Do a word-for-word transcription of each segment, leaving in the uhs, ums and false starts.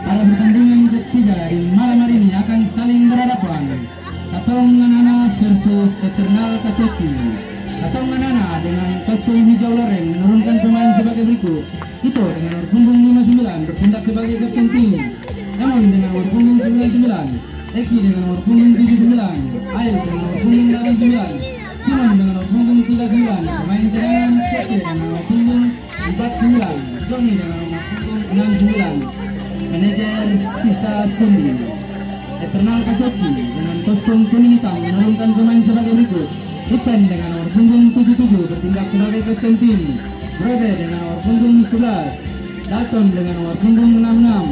Pada pertandingan ketiga di malam hari ini akan saling berhadapan, Katong Anana versus Eternal Kacoci. Katong Anana dengan kostum hijau loreng menurunkan pemain sebagai berikut: Ito dengan nomor punggung lima sembilan bertindak sebagai kapten tim, Emon dengan nomor punggung sembilan sembilan, Eki dengan nomor punggung tujuh sembilan, Ail dengan nomor punggung delapan sembilan, Simon dengan nomor punggung tiga sembilan, pemain cadangan Cece dengan nomor punggung empat sembilan, Joni dengan nomor punggung enam sembilan, manajer Sista Cindy. Eternal Kacoci dengan kostum kuning hitam menurunkan pemain sebagai berikut: Ipen dengan nomor punggung tujuh tujuh bertindak sebagai kapten tim, Brode dengan nomor punggung sebelas, Dalton dengan nomor punggung enam enam,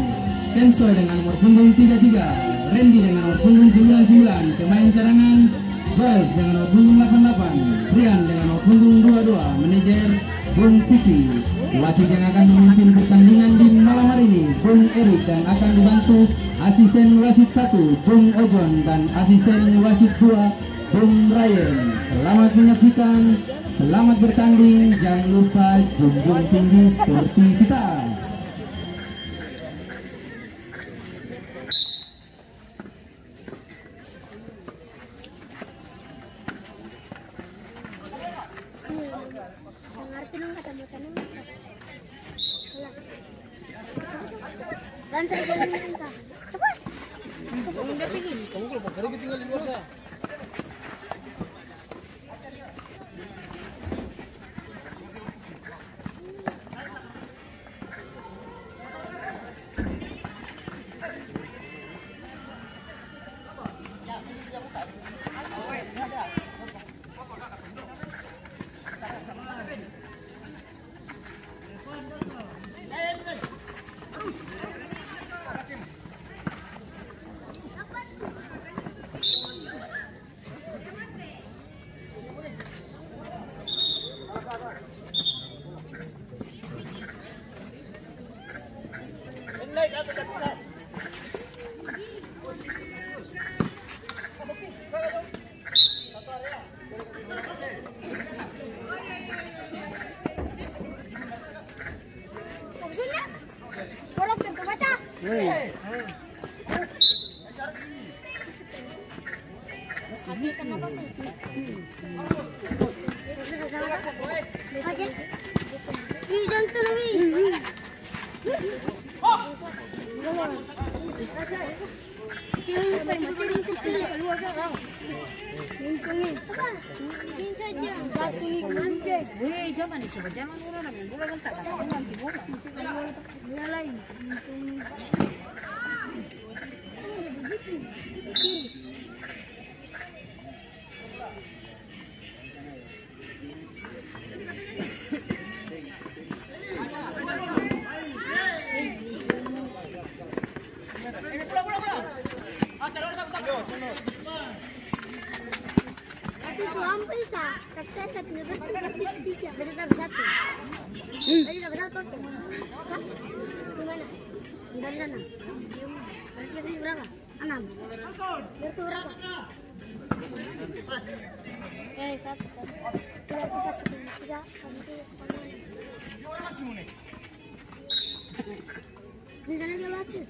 Kenso dengan nomor punggung tiga tiga, Randy dengan nomor punggung sembilan sembilan, pemain cadangan, Joel dengan nomor punggung delapan delapan, Brian dengan nomor punggung dua dua, manajer Bung Siti. Wasit yang akan memimpin pertandingan di malam hari ini, Bung Erik, dan akan dibantu asisten wasit satu, Bung Ojon, dan asisten wasit dua, Bung Ryan. Selamat menyaksikan, selamat bertanding, jangan lupa junjung tinggi sportivitas. Maksudnya? Borok tentu baca. Weh, jaman ni coba, jaman orang nak main bola, kan tak ada orang main bola. Berarti itu hampir sa-, tapi saya satu, berarti satu. Berarti tambah satu. Berarti tambah satu, oke. Hah? Gimana? Dari sana. Berarti berapa? Enam. Berarti berapa? Eh, satu, satu. Tiga, empat, tiga, satu, enam. Di sana dia latih.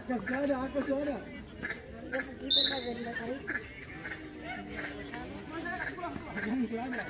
Akang su ada, akang su ada. Akang su ada.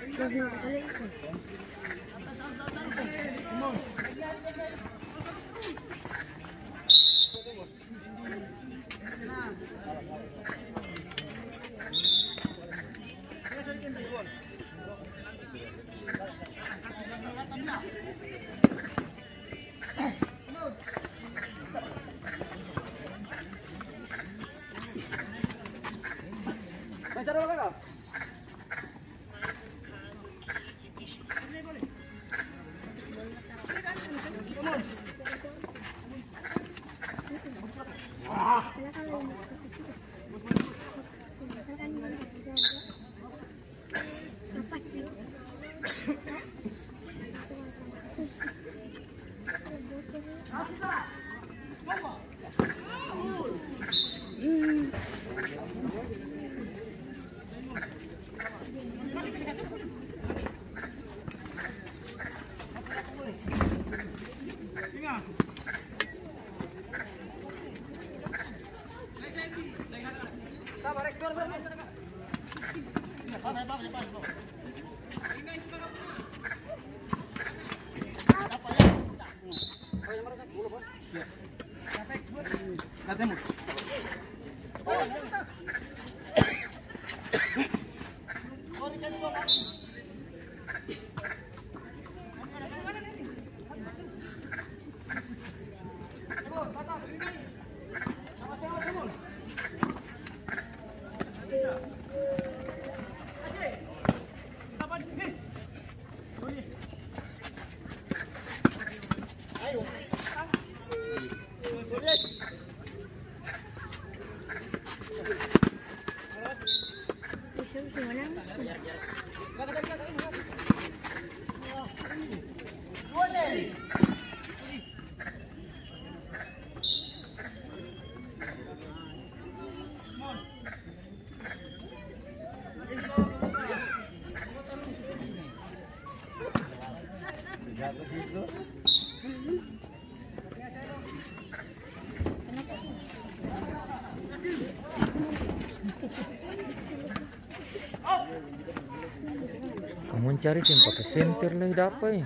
Kamong cari seng pake senter lai dapa e.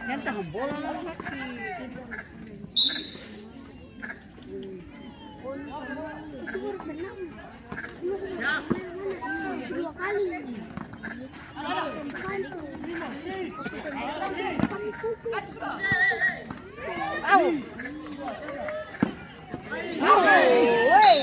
Yang tahan bola lalu mati. Au. Au, woi.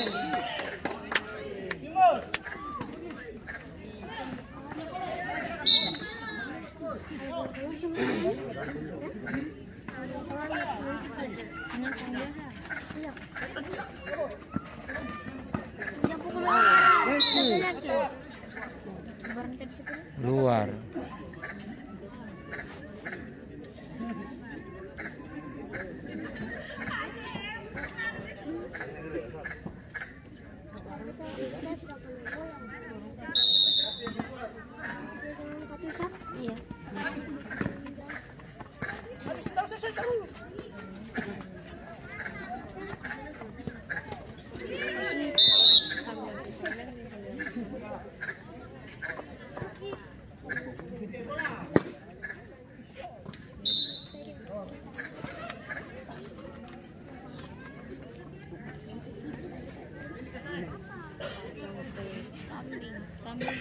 Luar. Iya. Kambing, kambing, kambing.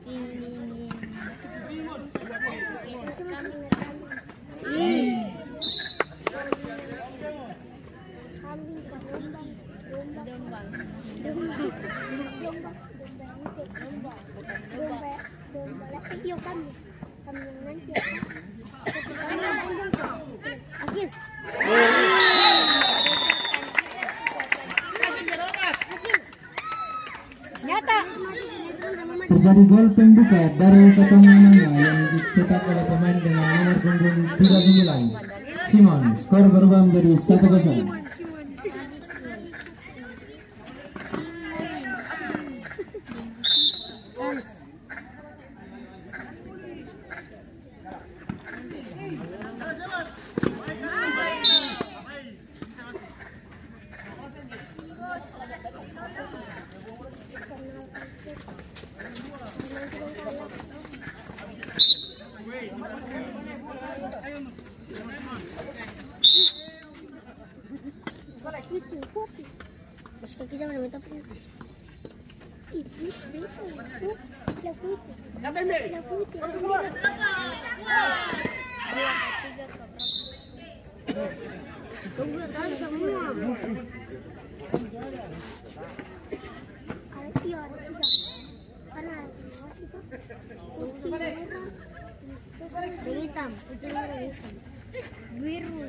Ini, ini. Kambing, kambing. Ih. Kambing, bukan domba. Domba. Domba. Domba. Domba. Domba. Domba. Domba. Eh, iyo, kambing. Kambing yang nanti, ya. Kambing yang panjang, tuh. Akil. Akil. Nyata. Terjadi gol pembuka dari Katong Mania yang dicetak oleh pemain dengan nomor punggung tiga sembilan, Simon. Skor berubah menjadi satu kosong. Mas kaki jangan minta punya. Ih, itu, itu, itu. Lagu itu. Lagu itu. Tunggu, tahan semua. Ada tiga, ada tiga. Karena ada tiga, itu. Kunci merah. Yang hitam, itu yang hitam. Biru,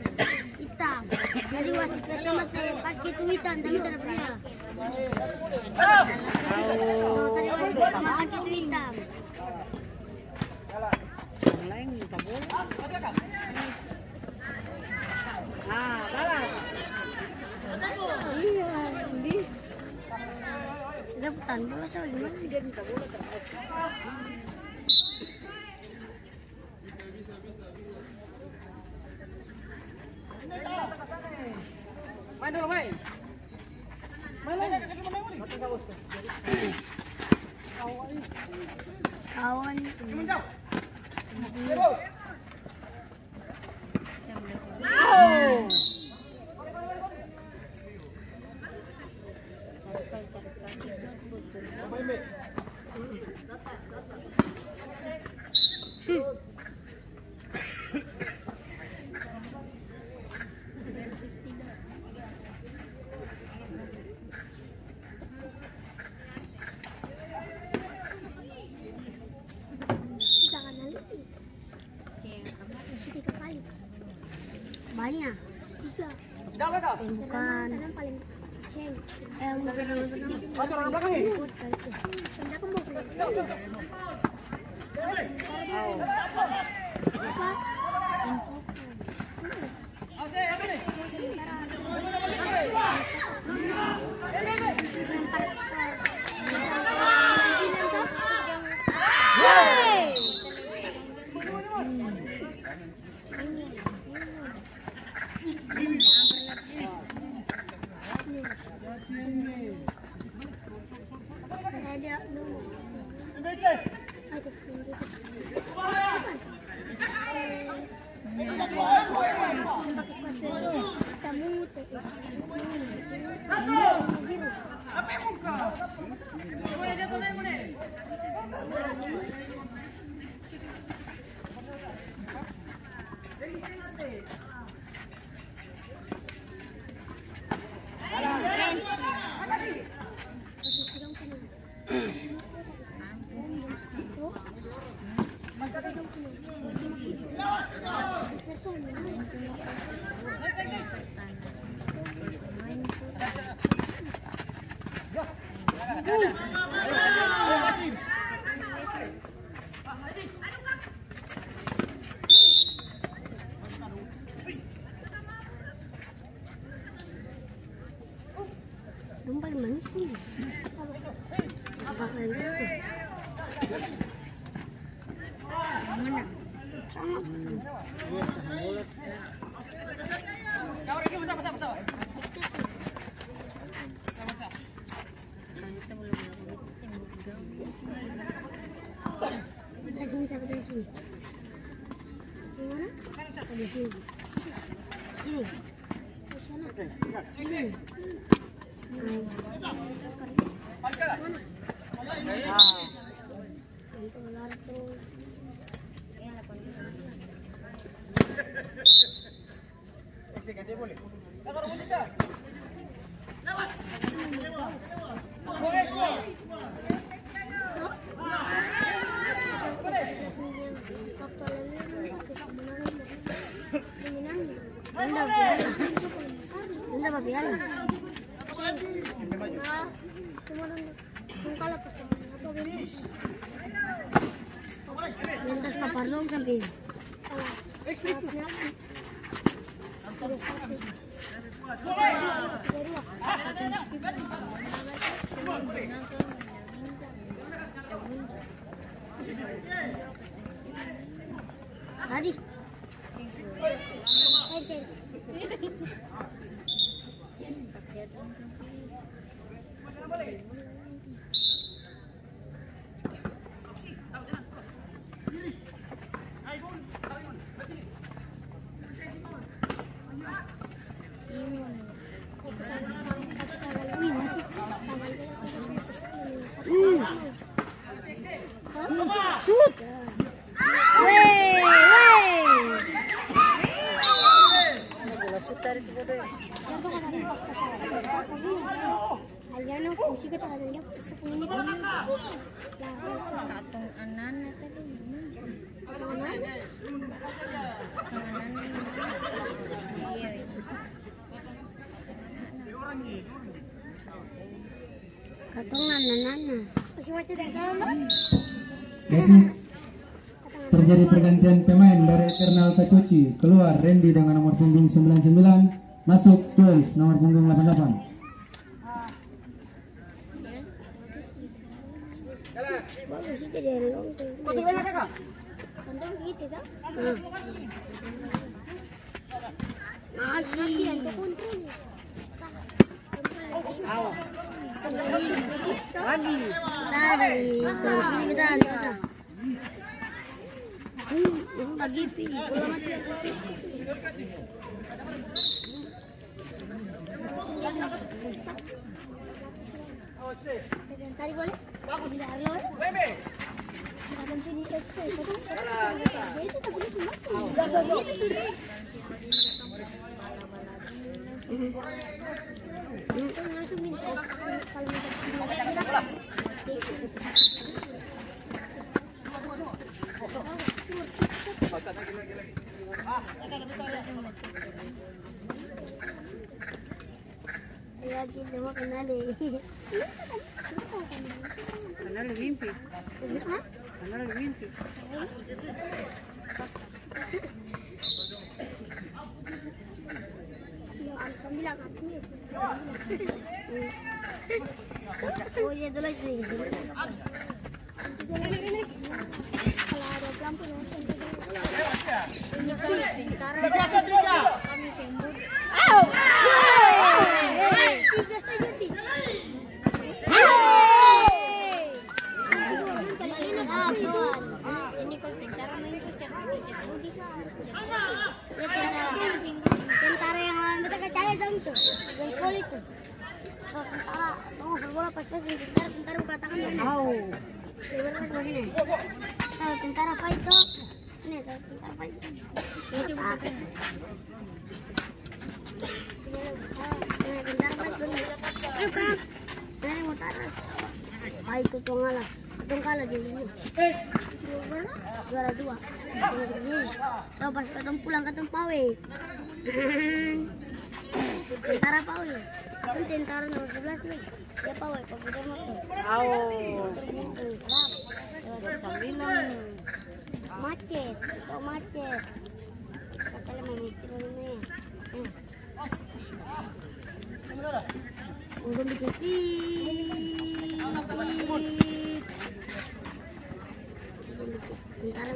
hitam. Jadi wasit pertama pake itu hitam, tapi tidak punya. Oh, tadi wasit pertama pake itu hitam. Yang lain minta bola. Ah, balas. Iya, di. Dia tahan bola, so, di mana? Dia minta bola terus. Main dulu, main. Main, main. Awan. Banyak. Bukan. Yang bukan. Lintas papar dong sampe. Adi. Shoot! Weh, weh. Bola shoot tadi tu, bodoh. Aliana fungsi ke tangan dia, bisa punya ini kan. Katong anana tadi. Katong anana? Katong anana. Iya, iya. Katong anana. Masih baca dari sana, Bang? Masih. Terjadi pergantian pemain, dari Eternal Kacoci keluar, Randy dengan nomor punggung sembilan sembilan, masuk Jules nomor punggung delapan delapan. Bagus itu dari long tuh. Contoh gitu kan? Masih. Lagi. Nah, dari, dari sini kita. Lagi cuma kenal deh. Kenal di mimpi. Hah? Kenal di mimpi. Oh, iya, itu lagi. Tiga saja, Ti. Ini kalau tentara main tuh, cek, cek, cek, cek, cek. Ya, tentara. Tentara yang lawan beta kacaya dong tuh. Yang poli tuh. Kalau tentara, oh, bola pas-pas di tentara, tentara buka tangan, mana? Au. Lebar pas begini. Kalau tentara fight tuh, ini, kalau tentara fight tuh. Nah, tentara fight tuh. Ayo, Kak. Nah, yang mau taras. Fight tuh, tuh ngalah. Katong kalah di sini. Juara dua. Katong pas katong pulang, katong pawe. Tentara pawe. Katong tentara nomor sebelas nih. Dia pawe, pakai dia motor. Au. Motor bungkung, serap. Lewat sambilang. Macet, situ macet. Katanya mau mesti begini. Hmm. Bentara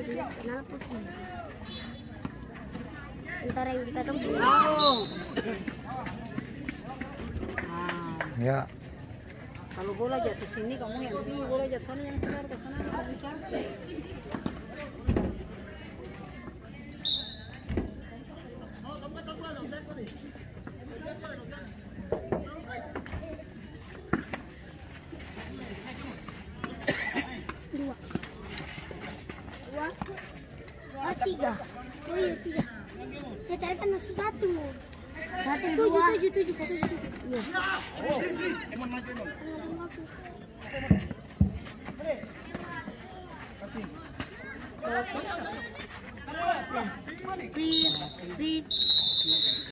juga kenapa? Bentara yang di katong punya. Ya. Kalau bola jatuh sini, kamu yang tinggi, bola jatuh sana, yang keluar ke sana, kamu cari. Dua. Dua. Oh, tiga. Oh iya, tiga. Ya, tadi kan masih satu. Satu, tujuh, dua. Tujuh, tujuh, tujuh, tujuh. Iya.